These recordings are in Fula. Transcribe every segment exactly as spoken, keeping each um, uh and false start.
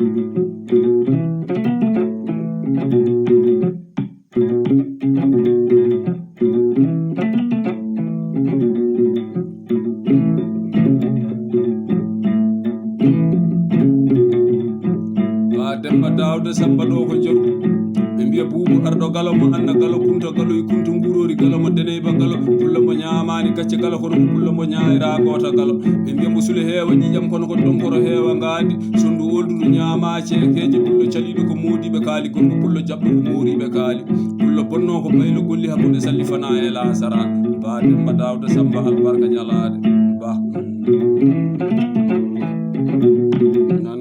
Ba Demba Daawda Samba ɗo ko Joru. Ɓe mbiya Buubu Arɗo Galo mo Anna Galo, Kunta Galo e Kunta Nguurori Galo mo Deneyba Galo, pullo mo ñaamaani gacce Galo, kono ko pullo mo ñaayraa goota Galo. Ɓe mbiya mbo Sule heewa ƴiiƴam, kono ko donkoro heewa ngaandi. Sonndu oldudu ñaamaa ceekeeje, pullo caliiɗo ko moodiiɓe kaali, gorko pullo jaɓɗo ko mooriiɓe kaali. Pullo bonnoo ko baylo golli hakkunde salli fanaa e laasara. Ba Demba Daawda Samba albarka ñalaade. Ba. Nan.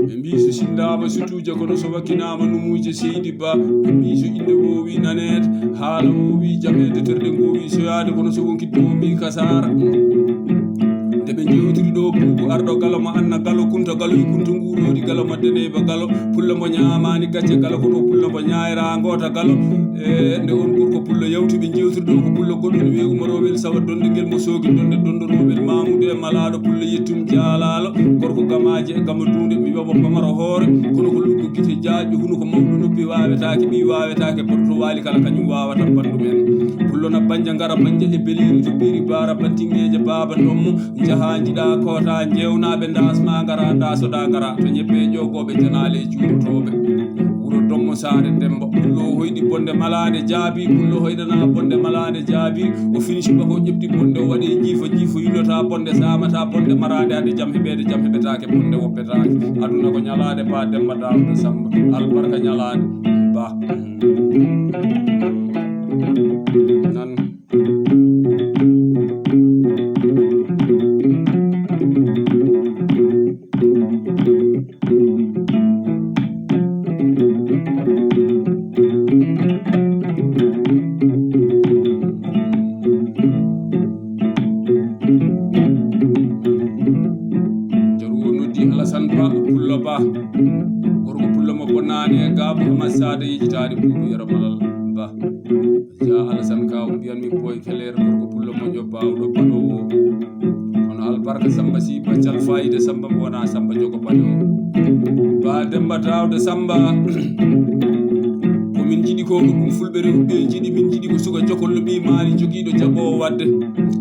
Ɓe mbii so sinndaama sutuuje, kono so wakkinaama numuuje seydi Ba. Ɓe mbii so innde woowi naneede, haala woowi jameede, terɗe ngoowi soyaade, kono so wonkii doomi kasaara. Nde ɓe njewtiri ɗo Buubu Arɗo Galo mo Anna Galo, Kunta Galo e Kunta Nguurooɗi Galo mo Deneyba Galo, pullo mbo ñaamaani gacce Galo, kono pullo mbo ñaayraa ngoota Galo. E nde on gorko pullo yawti, ɓe njewtiri ɗo ko pullo goɗɗo no wiye Umarowel Sawa Dondegel mo Soogi Donde Dondorowel Mamudu e Malaaɗo pullo yettum jaalaalo, gorko Gamaaji e Gama Duunde, mi wiya mo pamaro hoore, kono ko luggo gite jaajɗo, hunuko mawɗo noppi waawetaake, ɓii waawetaake, borto waali kala kañum waawata banndum en. Pullo na Banja Ngara Banja e Beleeri to Biri Baara Bantingeeje Baaba Ndommo, njahaa njiɗaa koota, njeewnaaɓe ndaasmaa, ngaraa ndaasoɗaa, ngaraa to ñebbe e ƴoogooɓe, janaale e juurotooɓe. Wuro Dommo Saare Demba, pullo o hoyɗi bonde malaande jaabi, pullo hoyɗanaa bonde malaande jaabi, o fini subaka o ƴefti bonde, o waɗi jiifo, jiifo yullotaa bonde, saamataa bonde maraande, hade jam heɓeede, jam heɓetaake, bonde woppetaake. Aduna ko ñalaande Ba Demba Daawda Samba, albarka ñalaande Ba. Nan. Jaru o noddi Alasan Ba, Pullo Ba. Gorko Pullo mo bonnaani e Gaabu Amad Saada yejitaani Buubu Yero Malal Ba. Ja Alasan Ka o mbiyanmi Boy Keler, gorko Pullo moƴƴo baawɗo baɗoowo. Kono albarka Samba si baccal fayida Samba mo wona Samba jogo baɗoowo. Ba Demba Daawda Samba. Ko min njiɗi ko, ko ɗum fulɓe rewɓe njiɗi, min njiɗi ko suka jokollo ɓii maani jogiiɗo jaɓoowo waɗde.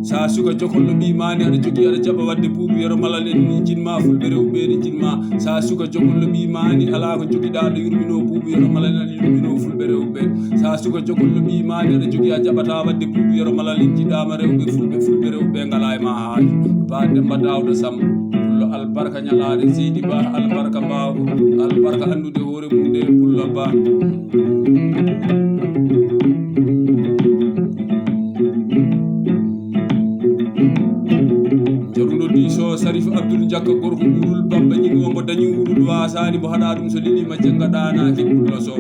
Sa suka jokollo ɓii maani aɗa jogii aɗa jaɓa waɗde Buubu Yero Malal en ni njinma, fulɓe rewɓe ne njinma. Sa suka jokollo ɓii maani alaa ko jogiɗaa aɗa yurminoo Buubu Yero Malal en, aɗa yurminoo fulɓe rewɓe. Sa suka jokollo ɓii maani aɗa jogii a jaɓataa waɗde Buubu Yero Malal en, njiɗaama rewɓe fulɓe, fulɓe rewɓe ngalaa e ma haaju. Ba Demba Daawda Sam, pullo albarka ñalaande seydi Ba, albarka mbaawko, albarka anndude hoore mum nde pullo Ba. Jaruno diiso Sarif Abdul Jakka gorko wurul Bamba ñigo mbo dañi wurul wasani mbo haɗa ɗum so liɗima jannga ɗanaki pullo so.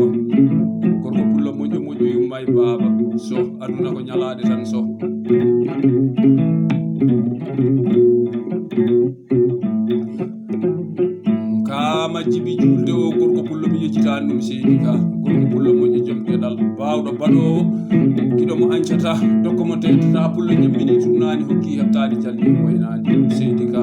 Gorko pullo moƴƴo moƴƴo yummay baaba so aduna ko ñalaade tan so. Ka majjibi julde o gorko pullo mi yejjitani ɗum seydi ka gorko pullo moƴƴo joom geɗal bawɗo baɗowo giɗo mo ancata dokko mo tentata pullo ñammini tunnani hokki heɓtani jalni waynani seydi ka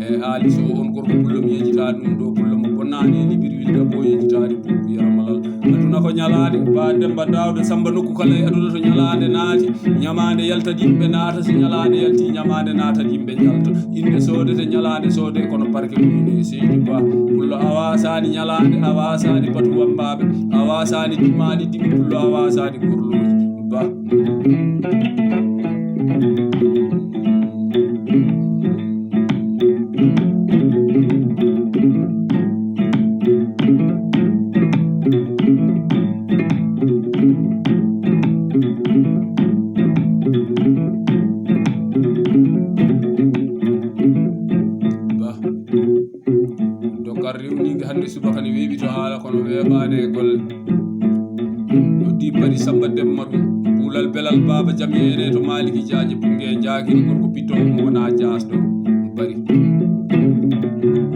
e ali so on gorko pullo mi yejjitani ɗum ɗo pullo mo bonnani e libir wilda bo yejjitani bubu yaramalal aduna ko ñalaade ba demba dawde samba nokku kala e aduna to ñalaade naati ñamaande yaltat yimɓe naata so ñalaande yalti ñamaande naatat yimɓe njalta Inde soodete ñalaande soode kono barke mum ine e seydi ba pullo a wasaani ñalaande a wasaani batu wammbaaɓe a wasaani dimaani dimi pullo a wasaani gorlooji ba Dokkal rewniinde hannde subaka ne weeɓi to haala kono weeɓaani e golle. Noddi Bari Samba Demba ɗum. Puulal belal Baaba Jam yeene to Maaliki Jaaje Bunge Jaakiri gorko Pitto mo wona jaasɗo. Bari.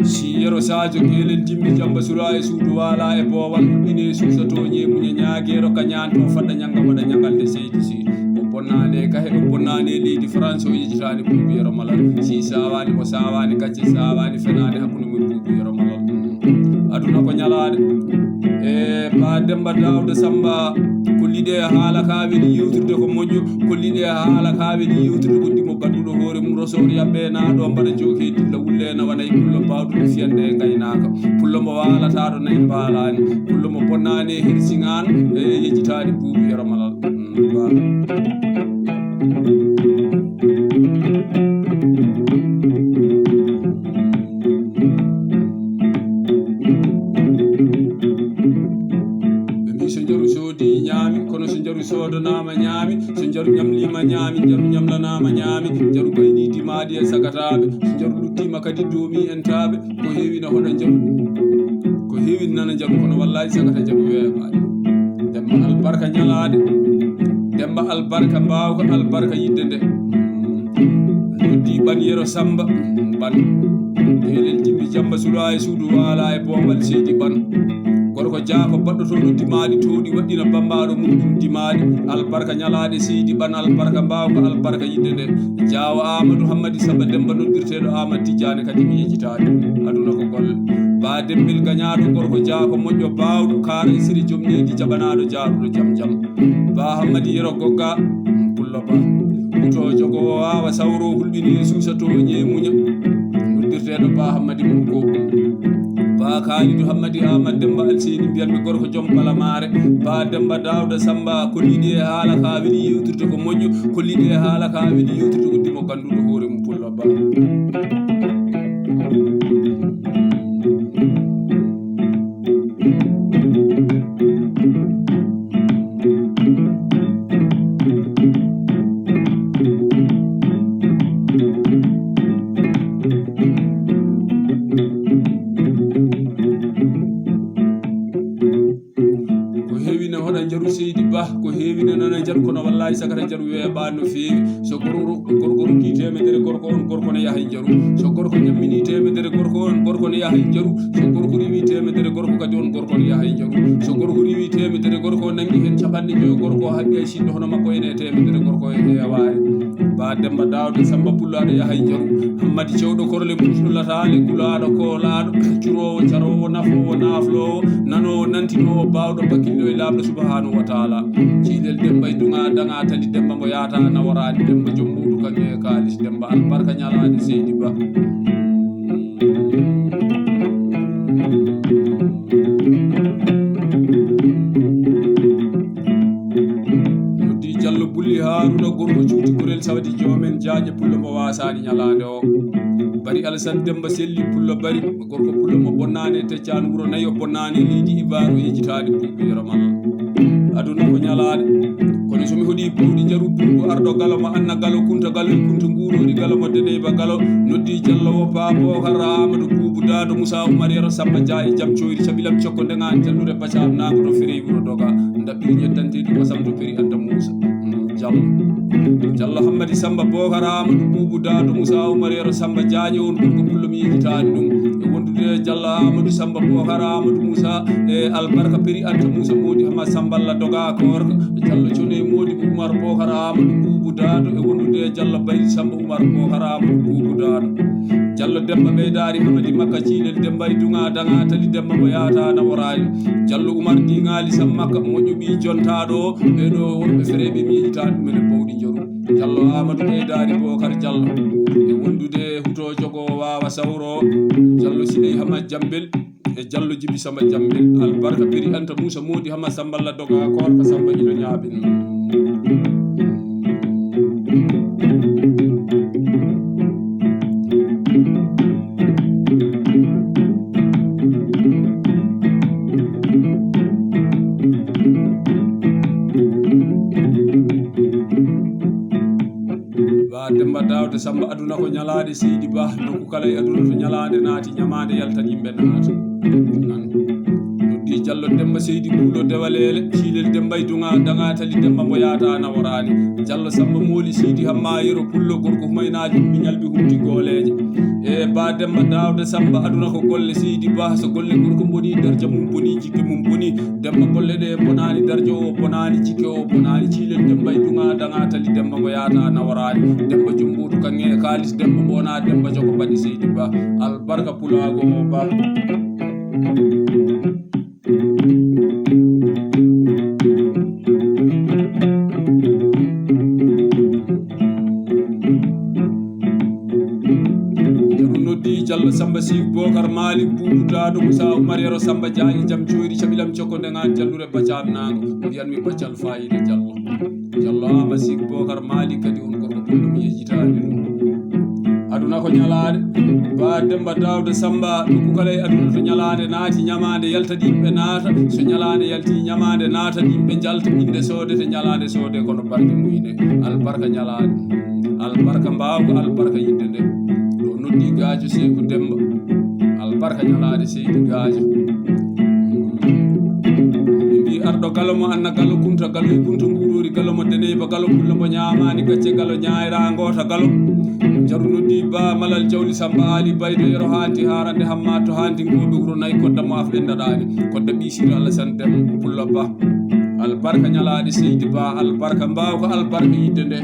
Si Yero Sadio Gelel Dimbi Jamba Sula e suudu waala e boowal hulɓine suusa tooñe muñe ñaageero ka ñaanto faɗɗa ñanga waɗa ñangalde seydi si. O bonnaane kahe o bonnaane leydi France o yejitaani Buubu Yero Malal. Si saawaani mo saawaani gacce saawaani fenaande hakkunde mum Buubu Yero Malal. Aduna ko ñalaande. E Ba Demba Daawda Samba ko liɗe haala ka weli yewtirde ko moƴƴo ko liɗe haala ka weli yewtirde ko dimo gadduɗo hoore mum rosoor yabbe na ɗo mbaɗa jooke dilla wulle na wana e pullo bawduɗo fiyande e ngaynaaka pullo mo waalataɗo nayi mbaalaani pullo mo bonnaani e hirsiŋaan e yejitaani Buubu Yero Malal. Mm, ba. Ɓe mbi so njaru soodi ñaami kono so njaru soodanaama ñaami so njaru ñamliima ñaami njaru ñamlanaama ñaami njaru bayniidi maaɗi e sagataaɓe so njaru luttiima kadi doomi en taaɓe ko heewi na hoɗa njaru ko heewi nana njaru kono wallaahi sagata njaru weeɓaani. Demba albarka ñalaande. Demba albarka mbaawka albarka yidde nde. Noddi ɓan Yero Samba ɓan. Gelel Jimbi Jamba Sula e suudu waala e boowal seydi ɓan. Gorko jaako baɗɗotooɗo dimaali tooɗi waɗɗina bammbaaɗo mum ɗum dimaali. Albarka ñalaande seydi ɓan albarka mbaawka albarka yidde nde. Jaawo Amadou Hammadi Samba Demba noddirteeɗo Amadou Tidiane kadi mi yejjitaani. Aduna ko golle. Ba Demmbel gañaaɗo gorko jaako moƴƴo baawɗo kaara e siri jom nehdi jaɓanaaɗo jaaruɗo jam jam. Ba Hammadi Yero Gogga Pullo Ba. Huto jogo o waawa sawro hulɓini e suusa tooñi e muña. Noddirteeɗo Ba Hammadi Mum Ko. Ba Kaalidu Hammadi Aamadu Demmba Alseyni mbiyatmi gorko joom balamaare. Ba Demmba Daawda Sammba kolliiɗi e haala ka weli yewtirde ko moƴƴo, kolliiɗi e haala ka weli yewtirde ko dimo gannduɗo hoore mum Pullo Ba. Ko heewi ne hoɗa njaru Seydi Bah, ko heewi ne nana njaru, kono wallaahi sakata njaru weeɓaani no feewi. So gorko, gorko rokki teemedere, gorko on, gorko ne yaha e njaru. So gorko ñammini teemedere, gorko on, gorko ne yaha e njaru. So gorko riiwi teemedere, gorko kadi on, gorko ne yaha e njaru. So gorko riiwi teemedere, gorko o nanngi heen capanɗe joyo, gorko o haɓɓi hay sinno hono makko ene e teemedere, gorko o e heewaare. Ba Demmba Daawda Sammba Pullo aɗa yaha e njaru. Hammadi cewɗo korle mum sullataale, kulaaɗo koolaaɗo, curoowo caroowo, nafoowo naafloowo, nanoowo nantinoowo, baawɗo bakkilɗo e laaɓɗo subhaanahu wa taala. Ciilel Demmba e duŋa daŋa tali Demmba mo yaata naworaani Demmba joom muudu kaŋŋe e kaalis Demmba albarka ñalaande Seydi Ba. Noddi Jallo Bulli Haaruna gorko cuuti gorel sawdi joomen jaaƴe pullo mo waasaani ñalaande o. Bari Alasan Demmba Selli Pullo Bari, gorko pullo mo bonnaani e teccaani wuro nayi, o bonnaani e leydi Ibaar, o yejjitaani Buubu Yero Malal. Aduna ko ñalaande. Kono so mi hoɗi bawɗi njaru Buubu Arɗo Galo mo Anna Galo, Kunta Galo e Kunta Nguuroori Galo mo Deneyba Galo, noddi Jallo Woppa Bookar Aamadu Buubu Daado Musa Umar Yero Sammba Jaa e Jam Cooyri Cabilam Cokko Ndeŋa Jallure Bacaam Naango to Ferey Wuro Doga, ndaɓɓiri ñettanteeɗi kosam to Peri Anta Muusa. Jallo. Jallo Hammadi Sammba Bookar Aamadu Buubu Daado Musa Umar Yero Sammba Jaaƴe on gorko pullo mi yejjitaani ɗum. E wondude e Jallo Aamadu Sammba Bookar Aamadu Musa e albarka Peri Anta Musa Moodi Hama Sammba Alla Doga Koorka. Jallo Cone Moodi Umar Bookar Aamadu Buubu Daado e wondude e Jallo Baydi Sammba Umar Bookar Aamadu Buubu Daado. Jallo Demmba ɓeydaari Hamadi Makka Ciilel Demmba e duŋa daŋa tali Demmba mo yaata naworaani. Jallo Umar Diŋaali Sam Makka moƴƴo ɓii jontaaɗo o. Ɓee ɗo wonɓe fereeɓe mi yejjitaani ɗumen e bawɗi njaru. Jallo Aamadu ɓeydaari Bookar Jallo. E wondude e huto jogo waawa sawro. Jallo Siley Hama Jambel. E Jallo Jibi Samba Jambe, albarka Peri Anta Muusa Moodi Hama Samba Laddoga Koorka Samba Ina Ñaaɓin. Ba Demba Daawda Samba, aduna ko ñalaande Seydi Ba, nokku kala e aduna to ñalaande naati, ñamaande yaltat yimɓe naata. Nan. Noddi Jallo Demba Seydi Puulo Dewaleele, Ciilel Demba e Duŋa, Daŋa Tali Demba mbo yaata naworaani. Jallo Samba Mooli Seydi Hamma Yero Pullo, gorko Humaynaajo ummi ñalbi humti gooleeje. E Ba Demba Daawda Samba, aduna ko golle Seydi Ba, so golle gorko mboni, darja mum boni, jikke mum boni. Demba golle ɗe bonaani, darja o bonaani, jikke o bonaani. Ciilel Demba e Duŋa, Daŋa Tali Demba mbo yaata naworaani. Demba Jumbuutu kaŋŋe e kaalis, Demba mbo wona Demba jogo baɗi Seydi Ba. Albarka pulaago o Ba. Noddi Jallo Samba Sik Bokar Malik Buubu Daado Musa Umar Yero Samba Jaaji Jam Coyri Cabilam Cokko Ndengaan Jallure Bacaam Naango. Mbiyanmi Bacal Fayida Jallo. Jallo Ama Sik Bokar Malik kadi on gorko pullo mi yejjitaani ɗum. Aduna ko ñalaande. Ba Demba Daawda Samba, nokku kala e aduna to ñalaande naati, ñamaande yalta, yimɓe naata. So ñalaande yalti, ñamaande naata, yimɓe njalta, innde soodete, ñalaande soode, kono barke muyde. Albarka ñalaande. Albarka mbaawka, albarka yidde nde. Ɗo noddi Gaajo Seeku Demba. Albarka ñalaande Seydi Gaajo. Ɓe mbi arɗo galo mo Anna Galo Kunta Galo e Kunta Mbuuroori Galo mo Deneyba Galo Pullo mo ñaamaani gacce Galo ñaayra ngoota Galo. Jaru noddi Ba Malal Jawli Samba Ali Baydo Yero Haanti Haarande Hammaat to Haanti Ngooɓe wuro nayi kodda mo af ɓendaɗaani kodda ɓii Sira Alasan Dem Pullo Ba. Albarka ñalaande Seydi Ba, albarka mbaawka, albarka yidde nde.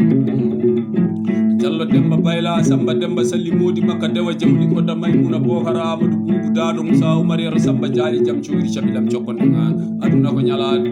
Jallo Demba Bayla, Samba Demba Salli Moodi Makka Dewa Jawli Kodda Maymuna Bokara Amadou Buubu Daado Musa Umar Yero Samba Jaaji Jam Coyri Cabilam Cokko Ndengaan. Aduna ko ñalaande.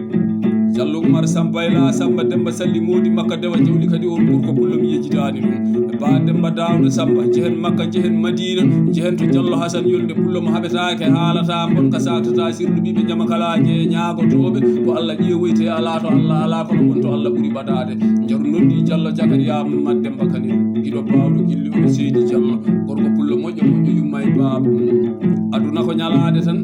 Jallo Umar Samba Bayla, Samba Demba Salli Moodi Makka Dewa Jawli kadi on gorko pullo mi yejjitaani ɗum. Ba Demba Daawda Samba, njehen Makka, njehen Madiina, njehen to Jallo Hasan Yolnde pullo mo haɓetaake, haalata, mbonka, saktata, sirlu ɓiɓe njama kala, jeye ñaagotooɓe, ko Allah ƴeewoyte, alaa to Allah alaa, kono won to Allah ɓuri ɓadaade. Njaru noddi Jallo Jakariya Mamad Demba Kanel, giɗo baawɗo gilli o Seydi Jallo, gorko pullo moƴƴo, moƴƴo yumma e baaba. Aduna ko ñalaande tan.